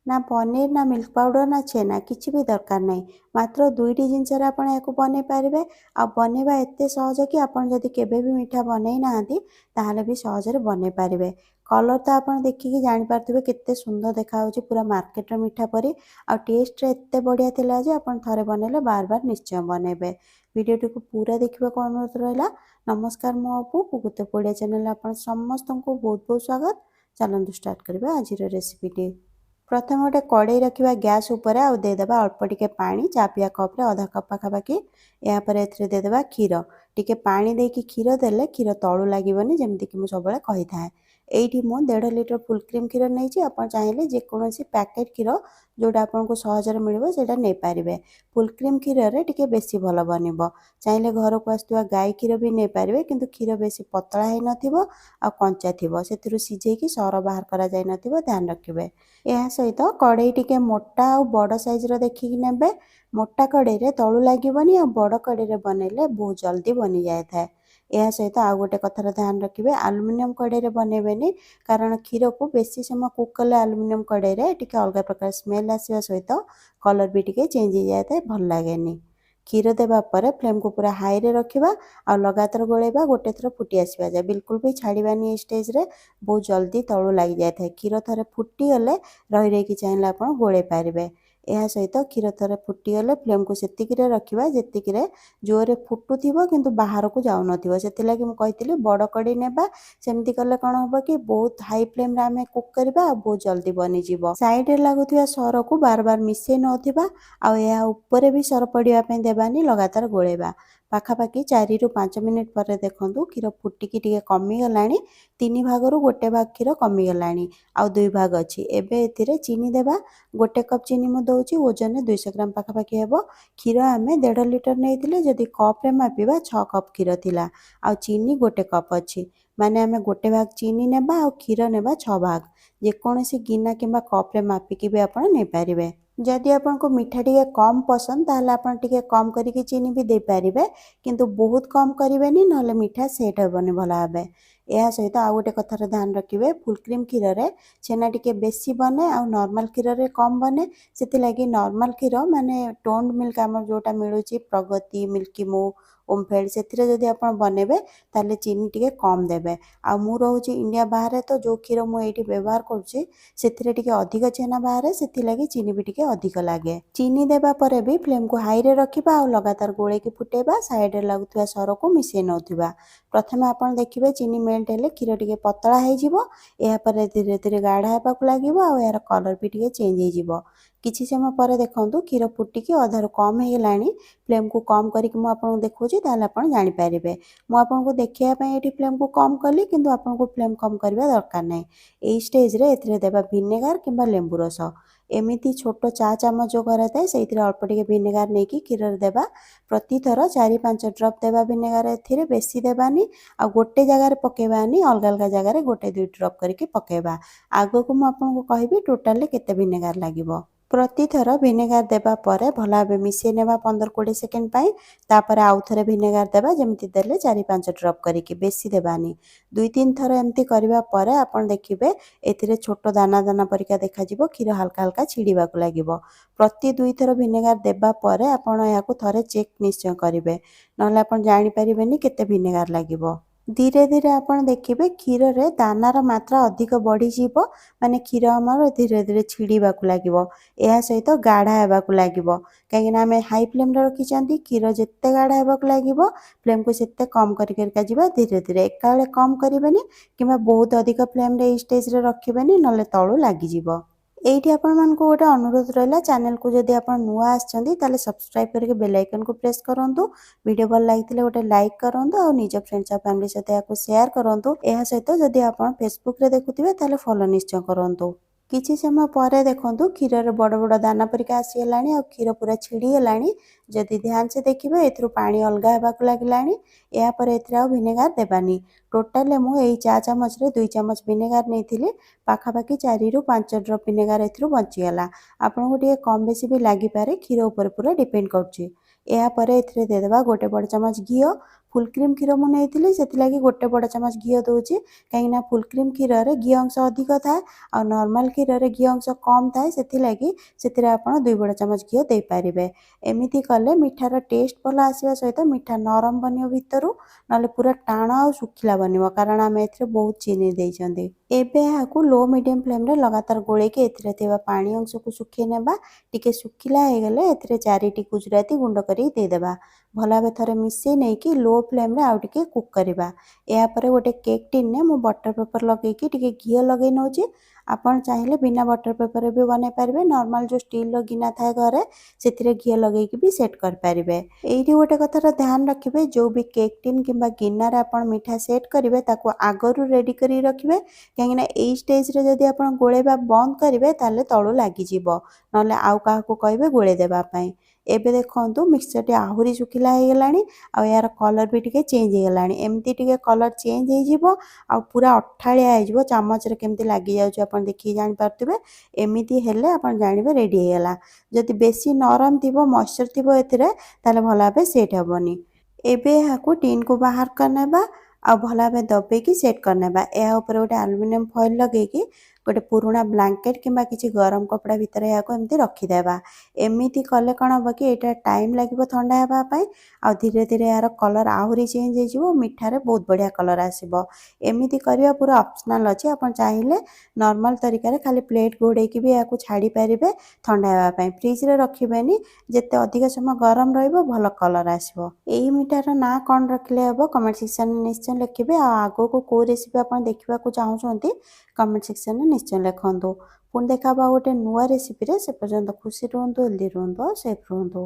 ନା ପନିର, ନା milk powder, ନା ଛେନା, କିଛି ବି ଦରକାର ନାହିଁ। ମାତ୍ର ଦୁଇଟି ଜିନିଷରେ ଆପଣ ଏହାକୁ ବନେଇ ପାରିବେ। ଆଉ ବନେଇବା ଏତେ ସହଜ କି ଆପଣ ଯଦି କେବେ ବି ମିଠା ବନେଇ ନାହାନ୍ତି, ତାହେଲେ ବି ସହଜରେ ବନେଇ ପାରିବେ। କଲର୍ ତ ଆପଣ ଦେଖିକି ଜାଣିପାରୁଥିବେ କେତେ ସୁନ୍ଦର ଦେଖାଯାଉଛି, ପୁରା ମାର୍କେଟର ମିଠା ପରି। ଆଉ ଟେଷ୍ଟରେ ଏତେ ବଢ଼ିଆ ଥିଲା ଯେ ଆପଣ ଥରେ ବନେଇଲେ ବାର ବାର ନିଶ୍ଚୟ ବନେଇବେ। ଭିଡ଼ିଓଟିକୁ ପୁରା ଦେଖିବାକୁ ଅନୁରୋଧ ରହିଲା। ନମସ୍କାର, ମୁଁ ଅପୁ, କୁକୁତ ଓଡ଼ିଆ ଚ୍ୟାନେଲ୍ ଆପଣ ସମସ୍ତଙ୍କୁ ବହୁତ ବହୁତ ସ୍ୱାଗତ। ଚାଲନ୍ତୁ ଷ୍ଟାର୍ଟ କରିବା ଆଜିର ରେସିପିଟି। ପ୍ରଥମେ ଗୋଟେ କଡ଼େଇ ରଖିବା ଗ୍ୟାସ୍ ଉପରେ ଆଉ ଦେଇଦେବା ଅଳ୍ପ ଟିକେ ପାଣି, ଚା ପିଆ କପ୍ରେ ଅଧା କପ୍ ପାଖାପାଖି। ଏହାପରେ ଏଥିରେ ଦେଇଦେବା କ୍ଷୀର। ଟିକେ ପାଣି ଦେଇକି କ୍ଷୀର ଦେଲେ କ୍ଷୀର ତଳୁ ଲାଗିବନି, ଯେମିତିକି ମୁଁ ସବୁବେଳେ କହିଥାଏ। ଏଇଠି ମୁଁ 1.5 ଲିଟର ଫୁଲ୍ କ୍ରିମ୍ କ୍ଷୀର ନେଇଛି। ଆପଣ ଚାହିଁଲେ ଯେକୌଣସି ପ୍ୟାକେଟ୍ କ୍ଷୀର, ଯେଉଁଟା ଆପଣଙ୍କୁ ସହଜରେ ମିଳିବ, ସେଇଟା ନେଇପାରିବେ। ଫୁଲ୍ କ୍ରିମ୍ କ୍ଷୀରରେ ଟିକେ ବେଶୀ ଭଲ ବନିବ। ଚାହିଁଲେ ଘରକୁ ଆସୁଥିବା ଗାଈ କ୍ଷୀର ବି ନେଇପାରିବେ, କିନ୍ତୁ କ୍ଷୀର ବେଶୀ ପତଳା ହେଇନଥିବ ଆଉ କଞ୍ଚା ଥିବ, ସେଥିରୁ ସିଝେଇକି ସର ବାହାର କରାଯାଇନଥିବ, ଧ୍ୟାନ ରଖିବେ। ଏହା ସହିତ କଡ଼େଇ ଟିକେ ମୋଟା ଆଉ ବଡ଼ ସାଇଜ୍ର ଦେଖିକି ନେବେ। ମୋଟା କଡ଼େଇରେ ତଳୁ ଲାଗିବନି ଆଉ ବଡ଼ କଡ଼େଇରେ ବନେଇଲେ ବହୁତ ଜଲ୍ଦି ବନିଯାଇଥାଏ। ଏହା ସହିତ ଆଉ ଗୋଟେ କଥାର ଧ୍ୟାନ ରଖିବେ, ଆଲୁମିନିୟମ କଡ଼େଇରେ ବନେଇବେନି, କାରଣ କ୍ଷୀରକୁ ବେଶୀ ସମୟ କୁକ୍ କଲେ ଆଲୁମିନିୟମ କଡ଼େଇରେ ଟିକେ ଅଲଗା ପ୍ରକାର ସ୍ମେଲ୍ ଆସିବା ସହିତ କଲର୍ ବି ଟିକେ ଚେଞ୍ଜ ହେଇଯାଇଥାଏ, ଭଲ ଲାଗେନି। କ୍ଷୀର ଦେବା ପରେ ଫ୍ଲେମ୍କୁ ପୁରା ହାଇରେ ରଖିବା ଆଉ ଲଗାତାର ଗୋଳେଇବା ଗୋଟେ ଥର ଫୁଟି ଆସିବା ଯାଏ, ବିଲକୁଲ ବି ଛାଡ଼ିବାନି। ଏଇ ଷ୍ଟେଜ୍ରେ ବହୁତ ଜଲ୍ଦି ତଳୁ ଲାଗିଯାଇଥାଏ। କ୍ଷୀର ଥରେ ଫୁଟିଗଲେ ରହି ରହିକି ଚାହିଁଲେ ଆପଣ ଗୋଳେଇ ପାରିବେ। ଏହା ସହିତ କ୍ଷୀର ଥରେ ଫୁଟିଗଲେ ଫ୍ଲେମ୍କୁ ସେତିକିରେ ରଖିବା ଯେତିକିରେ ଜୋରରେ ଫୁଟୁଥିବ କିନ୍ତୁ ବାହାରକୁ ଯାଉନଥିବ। ସେଥିଲାଗି ମୁଁ କହିଥିଲି ବଡ଼ କଡ଼େଇ ନେବା। ସେମିତି କଲେ କ'ଣ ହେବ କି ବହୁତ ହାଇ ଫ୍ଲେମ୍ରେ ଆମେ କୁକ୍ କରିବା ଆଉ ବହୁତ ଜଲ୍ଦି ବନିଯିବ। ସାଇଡ଼୍ରେ ଲାଗୁଥିବା ସରକୁ ବାର ବାର ମିଶାଇ ନେଉଥିବା ଆଉ ଏହା ଉପରେ ବି ସର ପଡ଼ିବା ପାଇଁ ଦେବାନି, ଲଗାତାର ଗୋଳେଇବା। ପାଖାପାଖି 4ରୁ 5 ମିନିଟ୍ ପରେ ଦେଖନ୍ତୁ କ୍ଷୀର ଫୁଟିକି ଟିକେ କମିଗଲାଣି। 3 ଭାଗରୁ ଗୋଟେ ଭାଗ କ୍ଷୀର କମିଗଲାଣି ଆଉ 2 ଭାଗ ଅଛି। ଏବେ ଏଥିରେ ଚିନି ଦେବା। ଗୋଟେ କପ୍ ଚିନି ମୁଁ ଦେଉଛି, ଓଜନରେ 200 ଗ୍ରାମ ପାଖାପାଖି ହେବ। କ୍ଷୀର ଆମେ 1.5 ଲିଟର ନେଇଥିଲେ, ଯଦି କପ୍ରେ ମାପିବା 6 କପ୍ କ୍ଷୀର ଥିଲା ଆଉ ଚିନି ଗୋଟେ କପ୍ ଅଛି। ମାନେ ଆମେ ଗୋଟେ ଭାଗ ଚିନି ନେବା ଆଉ କ୍ଷୀର ନେବା 6 ଭାଗ। ଯେକୌଣସି ଗିନା କିମ୍ବା କପ୍ରେ ମାପିକି ବି ଆପଣ ନେଇପାରିବେ। ଯଦି ଆପଣଙ୍କୁ ମିଠା ଟିକେ କମ୍ ପସନ୍ଦ, ତାହେଲେ ଆପଣ ଟିକେ କମ୍ କରିକି ଚିନି ବି ଦେଇପାରିବେ, କିନ୍ତୁ ବହୁତ କମ୍ କରିବେନି, ନହେଲେ ମିଠା ସେଟ୍ ହେବନି ଭଲ ଭାବେ। ଏହା ସହିତ ଆଉ ଗୋଟେ କଥାର ଧ୍ୟାନ ରଖିବେ, ଫୁଲ୍ କ୍ରିମ୍ କ୍ଷୀରରେ ଛେନା ଟିକେ ବେଶୀ ବନେ ଆଉ ନର୍ମାଲ୍ କ୍ଷୀରରେ କମ୍ ବନେ। ସେଥିଲାଗି ନର୍ମାଲ୍ କ୍ଷୀର, ମାନେ ଟୋନ୍ଡ ମିଲ୍କ ଆମର ଯେଉଁଟା ମିଳୁଛି, ପ୍ରଗତି, ମିଲ୍କି ମୁ, ଓମଫେଡ଼, ସେଥିରେ ଯଦି ଆପଣ ବନେଇବେ ତାହେଲେ ଚିନି ଟିକେ କମ୍ ଦେବେ। ଆଉ ମୁଁ ରହୁଛି ଇଣ୍ଡିଆ ବାହାରେ, ତ ଯେଉଁ କ୍ଷୀର ମୁଁ ଏଇଠି ବ୍ୟବହାର କରୁଛି ସେଥିରେ ଟିକେ ଅଧିକ ଛେନା ବାହାରେ, ସେଥିଲାଗି ଚିନି ବି ଟିକେ ଅଧିକ ଲାଗେ। ଚିନି ଦେବା ପରେ ବି ଫ୍ଲେମ୍କୁ ହାଇରେ ରଖିବା ଆଉ ଲଗାତାର ଗୋଳେଇକି ଫୁଟେଇବା, ସାଇଡ଼ରେ ଲାଗୁଥିବା ସରକୁ ମିଶାଇ ନେଉଥିବା। ପ୍ରଥମେ ଆପଣ ଦେଖିବେ ଚିନି ମେଲ୍ଟ ହେଲେ କ୍ଷୀର ଟିକେ ପତଳା ହେଇଯିବ। ଏହାପରେ ଧୀରେ ଧୀରେ ଗାଢ଼ା ହେବାକୁ ଲାଗିବ ଆଉ ଏହାର କଲର୍ ବି ଟିକେ ଚେଞ୍ଜ ହେଇଯିବ। କିଛି ସମୟ ପରେ ଦେଖନ୍ତୁ କ୍ଷୀର ଫୁଟିକି ଅଧାରୁ କମ୍ ହେଇଗଲାଣି। ଫ୍ଲେମ୍କୁ କମ୍ କରିକି ମୁଁ ଆପଣଙ୍କୁ ଦେଖାଉଛି, ତାହେଲେ ଆପଣ ଜାଣିପାରିବେ। ମୁଁ ଆପଣଙ୍କୁ ଦେଖାଇବା ପାଇଁ ଏଠି ଫ୍ଲେମ୍କୁ କମ୍ କଲି, କିନ୍ତୁ ଆପଣଙ୍କୁ ଫ୍ଲେମ୍ କମ୍ କରିବା ଦରକାର ନାହିଁ। ଏଇ ଷ୍ଟେଜ୍ରେ ଏଥିରେ ଦେବା ଭିନେଗାର କିମ୍ବା ଲେମ୍ବୁ ରସ। ଏମିତି ଛୋଟ ଚା ଚାମଚ ଯେଉଁ ଘରେ ଥାଏ, ସେଇଥିରେ ଅଳ୍ପ ଟିକେ ଭିନେଗାର ନେଇକି କ୍ଷୀରରେ ଦେବା। ପ୍ରତିଥର 4-5 ଡ୍ରପ୍ ଦେବା ଭିନେଗାର ଏଥିରେ, ବେଶୀ ଦେବାନି। ଆଉ ଗୋଟେ ଜାଗାରେ ପକାଇବାନି, ଅଲଗା ଅଲଗା ଜାଗାରେ ଗୋଟେ ଦୁଇ ଡ୍ରପ୍ କରିକି ପକାଇବା। ଆଗକୁ ମୁଁ ଆପଣଙ୍କୁ କହିବି ଟୋଟାଲି କେତେ ଭିନେଗାର ଲାଗିବ। ପ୍ରତିଥର ଭିନେଗାର ଦେବା ପରେ ଭଲ ଭାବେ ମିଶାଇ ନେବା 15-20 ସେକେଣ୍ଡ ପାଇଁ। ତାପରେ ଆଉ ଥରେ ଭିନେଗାର ଦେବା, ଯେମିତି ଦେଲେ 4-5 ଡ୍ରପ୍ କରିକି, ବେଶୀ ଦେବାନି। 2-3 ଥର ଏମିତି କରିବା ପରେ ଆପଣ ଦେଖିବେ ଏଥିରେ ଛୋଟ ଦାନା ଦାନା ପରିକା ଦେଖାଯିବ, କ୍ଷୀର ହାଲକା ହାଲକା ଛିଡ଼ିବାକୁ ଲାଗିବ। ପ୍ରତି 2 ଥର ଭିନେଗାର ଦେବା ପରେ ଆପଣ ଏହାକୁ ଥରେ ଚେକ୍ ନିଶ୍ଚୟ କରିବେ, ନହେଲେ ଆପଣ ଜାଣିପାରିବେନି କେତେ ଭିନେଗାର ଲାଗିବ। ଧୀରେ ଧୀରେ ଆପଣ ଦେଖିବେ କ୍ଷୀରରେ ଦାନାର ମାତ୍ରା ଅଧିକ ବଢ଼ିଯିବ, ମାନେ କ୍ଷୀର ଆମର ଧୀରେ ଧୀରେ ଛିଡ଼ିବାକୁ ଲାଗିବ। ଏହା ସହିତ ଗାଢ଼ା ହେବାକୁ ଲାଗିବ, କାହିଁକିନା ଆମେ ହାଇ ଫ୍ଲେମ୍ରେ ରଖିଛନ୍ତି। କ୍ଷୀର ଯେତେ ଗାଢ଼ା ହେବାକୁ ଲାଗିବ, ଫ୍ଲେମ୍କୁ ସେତେ କମ୍ କରି କରିକା ଯିବା ଧୀରେ ଧୀରେ। ଏକାବେଳେ କମ୍ କରିବେନି କିମ୍ବା ବହୁତ ଅଧିକ ଫ୍ଲେମ୍ରେ ଏଇ ଷ୍ଟେଜ୍ରେ ରଖିବେନି, ନହେଲେ ତଳୁ ଲାଗିଯିବ। ଏଇଠି ଆପଣମାନଙ୍କୁ ଗୋଟେ ଅନୁରୋଧ ରହିଲା, ଚ୍ୟାନେଲକୁ ଯଦି ଆପଣ ନୂଆ ଆସିଛନ୍ତି ତାହେଲେ ସବସ୍କ୍ରାଇବ୍ କରିକି ବେଲ୍ ଆଇକନ୍କୁ ପ୍ରେସ୍ କରନ୍ତୁ। ଭିଡ଼ିଓ ଭଲ ଲାଗିଥିଲେ ଗୋଟେ ଲାଇକ୍ କରନ୍ତୁ ଆଉ ନିଜ ଫ୍ରେଣ୍ଡସ୍ ଆଉ ଫ୍ୟାମିଲି ସହିତ ଏହାକୁ ସେୟାର କରନ୍ତୁ। ଏହା ସହିତ ଯଦି ଆପଣ ଫେସବୁକ୍ରେ ଦେଖୁଥିବେ, ତାହେଲେ ଫଲୋ ନିଶ୍ଚୟ କରନ୍ତୁ। କିଛି ସମୟ ପରେ ଦେଖନ୍ତୁ କ୍ଷୀରରେ ବଡ଼ ବଡ଼ ଦାନା ପରିକା ଆସିଗଲାଣି ଆଉ କ୍ଷୀର ପୁରା ଛିଡ଼ିଗଲାଣି। ଯଦି ଧ୍ୟାନ ସେ ଦେଖିବେ, ଏଥିରୁ ପାଣି ଅଲଗା ହେବାକୁ ଲାଗିଲାଣି। ଏହାପରେ ଏଥିରେ ଆଉ ଭିନେଗାର ଦେବାନି। ଟୋଟାଲି ମୁଁ ଏଇ ଚା ଚାମଚରେ 2 ଚାମଚ ଭିନେଗାର ନେଇଥିଲି, ପାଖାପାଖି 4ରୁ 5 ଡ୍ରପ୍ ଭିନେଗାର ଏଥିରୁ ବଞ୍ଚିଗଲା। ଆପଣଙ୍କୁ ଟିକେ କମ୍ ବେଶୀ ବି ଲାଗିପାରେ, କ୍ଷୀର ଉପରେ ପୁରା ଡିପେଣ୍ଡ କରୁଛି। ଏହାପରେ ଏଥିରେ ଦେଇଦେବା ଗୋଟେ ବଡ଼ ଚାମଚ ଘିଅ। ଫୁଲ୍ କ୍ରିମ୍ କ୍ଷୀର ମୁଁ ନେଇଥିଲି, ସେଥିଲାଗି 1 ବଡ଼ ଚାମଚ ଘିଅ ଦେଉଛି, କାହିଁକିନା ଫୁଲ୍ କ୍ରିମ୍ କ୍ଷୀରରେ ଘିଅ ଅଂଶ ଅଧିକ ଥାଏ ଆଉ ନର୍ମାଲ୍ କ୍ଷୀରରେ ଘିଅ ଅଂଶ କମ୍ ଥାଏ। ସେଥିଲାଗି ସେଥିରେ ଆପଣ 2 ବଡ଼ ଚାମଚ ଘିଅ ଦେଇପାରିବେ। ଏମିତି କଲେ ମିଠାର ଟେଷ୍ଟ ଭଲ ଆସିବା ସହିତ ମିଠା ନରମ ବନିବ ଭିତରୁ, ନହେଲେ ପୁରା ଟାଣ ଆଉ ଶୁଖିଲା ବନିବ, କାରଣ ଆମେ ଏଥିରେ ବହୁତ ଚିନି ଦେଇଛନ୍ତି। ଏବେ ଏହାକୁ ଲୋ ମିଡ଼ିୟମ୍ ଫ୍ଲେମ୍ରେ ଲଗାତାର ଗୋଳେଇକି ଏଥିରେ ଥିବା ପାଣି ଅଂଶକୁ ଶୁଖେଇ ନେବା। ଟିକେ ଶୁଖିଲା ହେଇଗଲେ ଏଥିରେ 4ଟି ଗୁଜୁରାତି ଗୁଣ୍ଡ କରିକି ଦେଇଦେବା। ଭଲ ଭାବେ ଥରେ ମିଶାଇ ନେଇକି ଲୋ ଫ୍ଲେମ୍ରେ ଆଉ ଟିକେ କୁକ୍ କରିବା। ଏହାପରେ ଗୋଟେ କେକ୍ ଟିନ୍ରେ ମୁଁ ବଟର୍ ପେପର୍ ଲଗେଇକି ଟିକେ ଘିଅ ଲଗେଇ ନେଉଛି। ଆପଣ ଚାହିଁଲେ ବିନା ବଟର୍ ପେପର୍ରେ ବି ବନେଇ ପାରିବେ। ନର୍ମାଲ୍ ଯେଉଁ ଷ୍ଟିଲ୍ର ଗିନା ଥାଏ ଘରେ, ସେଥିରେ ଘିଅ ଲଗେଇକି ବି ସେଟ୍ କରିପାରିବେ। ଏଇଠି ଗୋଟେ କଥାର ଧ୍ୟାନ ରଖିବେ, ଯେଉଁ ବି କେକ୍ ଟିନ୍ କିମ୍ବା ଗିନାରେ ଆପଣ ମିଠା ସେଟ୍ କରିବେ, ତାକୁ ଆଗରୁ ରେଡ଼ି କରିକି ରଖିବେ, କାହିଁକିନା ଏଇ ଷ୍ଟେଜ୍ରେ ଯଦି ଆପଣ ଗୋଳେଇବା ବନ୍ଦ କରିବେ ତାହେଲେ ତଳୁ ଲାଗିଯିବ, ନହେଲେ ଆଉ କାହାକୁ କହିବେ ଗୋଳେଇ ଦେବା ପାଇଁ। ଏବେ ଦେଖନ୍ତୁ, ମିକ୍ସଚର୍ଟି ଆହୁରି ଶୁଖିଲା ହେଇଗଲାଣି ଆଉ ଏହାର କଲର୍ ବି ଟିକେ ଚେଞ୍ଜ ହେଇଗଲାଣି। ଏମିତି ଟିକେ କଲର୍ ଚେଞ୍ଜ ହେଇଯିବ ଆଉ ପୁରା ଅଠାଳିଆ ହେଇଯିବ। ଚାମଚରେ କେମିତି ଲାଗିଯାଉଛି ଆପଣ ଦେଖିକି ଜାଣିପାରୁଥିବେ। ଏମିତି ହେଲେ ଆପଣ ଜାଣିବେ ରେଡ଼ି ହେଇଗଲା। ଯଦି ବେଶୀ ନରମ ଥିବ, ମଏଶ୍ଚର୍ ଥିବ ଏଥିରେ, ତାହେଲେ ଭଲ ଭାବେ ସେଟ୍ ହେବନି। ଏବେ ଏହାକୁ ଟିନ୍କୁ ବାହାର କରିନେବା ଆଉ ଭଲ ଭାବେ ଦବେଇକି ସେଟ୍ କରିନେବା। ଏହା ଉପରେ ଗୋଟେ ଆଲୁମିନିୟମ୍ ଫଏଲ୍ ଲଗେଇକି ଗୋଟେ ପୁରୁଣା ବ୍ଲାଙ୍କେଟ୍ କିମ୍ବା କିଛି ଗରମ କପଡ଼ା ଭିତରେ ଏହାକୁ ଏମିତି ରଖିଦେବା। ଏମିତି କଲେ କ'ଣ ହେବ କି ଏଇଟା ଟାଇମ୍ ଲାଗିବ ଥଣ୍ଡା ହେବା ପାଇଁ ଆଉ ଧୀରେ ଧୀରେ ଏହାର କଲର୍ ଆହୁରି ଚେଞ୍ଜ ହେଇଯିବ, ମିଠାରେ ବହୁତ ବଢ଼ିଆ କଲର୍ ଆସିବ। ଏମିତି କରିବା ପୁରା ଅପସନାଲ୍ ଅଛି। ଆପଣ ଚାହିଁଲେ ନର୍ମାଲ୍ ତରିକାରେ ଖାଲି ପ୍ଲେଟ୍ ଘୋଡ଼େଇକି ବି ଏହାକୁ ଛାଡ଼ି ପାରିବେ ଥଣ୍ଡା ହେବା ପାଇଁ। ଫ୍ରିଜ୍ରେ ରଖିବେନି। ଯେତେ ଅଧିକ ସମୟ ଗରମ ରହିବ, ଭଲ କଲର୍ ଆସିବ। ଏଇ ମିଠାର ନାଁ କ'ଣ ରଖିଲେ ହେବ, କମେଣ୍ଟ ସେକ୍ସନରେ ନିଶ୍ଚୟ ଲେଖିବେ। ଆଉ ଆଗକୁ କେଉଁ ରେସିପି ଆପଣ ଦେଖିବାକୁ ଚାହୁଁଛନ୍ତି, କମେଣ୍ଟ ସେକ୍ସନରେ ନିଶ୍ଚୟ ଲେଖନ୍ତୁ। ପୁଣି ଦେଖା ହେବ ଆଉ ଗୋଟେ ନୂଆ ରେସିପିରେ। ସେ ପର୍ଯ୍ୟନ୍ତ ଖୁସି ରୁହନ୍ତୁ, ହେଲ୍ଦି ରୁହନ୍ତୁ ଆଉ ସେଫ୍ ରୁହନ୍ତୁ।